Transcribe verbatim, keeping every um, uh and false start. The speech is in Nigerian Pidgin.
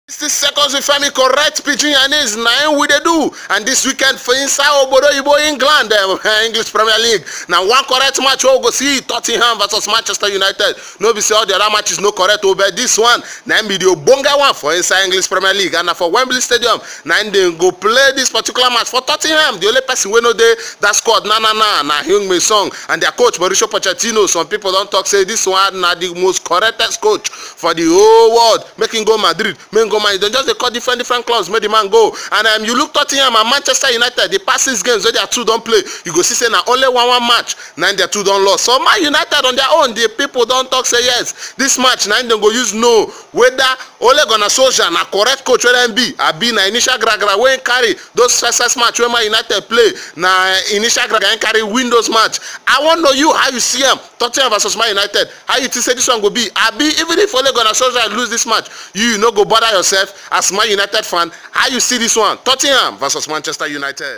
Sixty seconds with Femi, correct pidgin and is na im we dey do. And this weekend for inside obodo oyibo England, um, English Premier League, na one correct match wey we go see, Tottenham versus Manchester United. No be say all the other matches no correct o, but this one na im be the ogbonge one for inside English Premier League, and na for Wembley Stadium na im dem go play this particular match. For Tottenham, the only person wey no dey that squad na na na na Heung-min Son and their coach Mauricio Pochettino. Some people don talk say this one na the most correctest coach for the whole world. Make him go Madrid, make him go Man U. Dem just dey call different different clubs make the man go. And um, you look Tottenham and Manchester United, the past six games wey their two don play, you go see say na only one one match na im their two don lost. So Man United on their own, the people don talk say yes, this match na im dem go use know whether Ole Gunnar Solskjaer na correct coach wey dem be, abi na initial gragra wey im carry those first first match wey Man United play, na initial gragra im carry win those match. I wan know you, how you see am, Tottenham versus Man United. How you think say this one go be? Abi even if Ole Gunnar Solskjaer lose this match, you, you no go bother yourself as Man United fan? How you see this one, Tottenham versus Manchester United?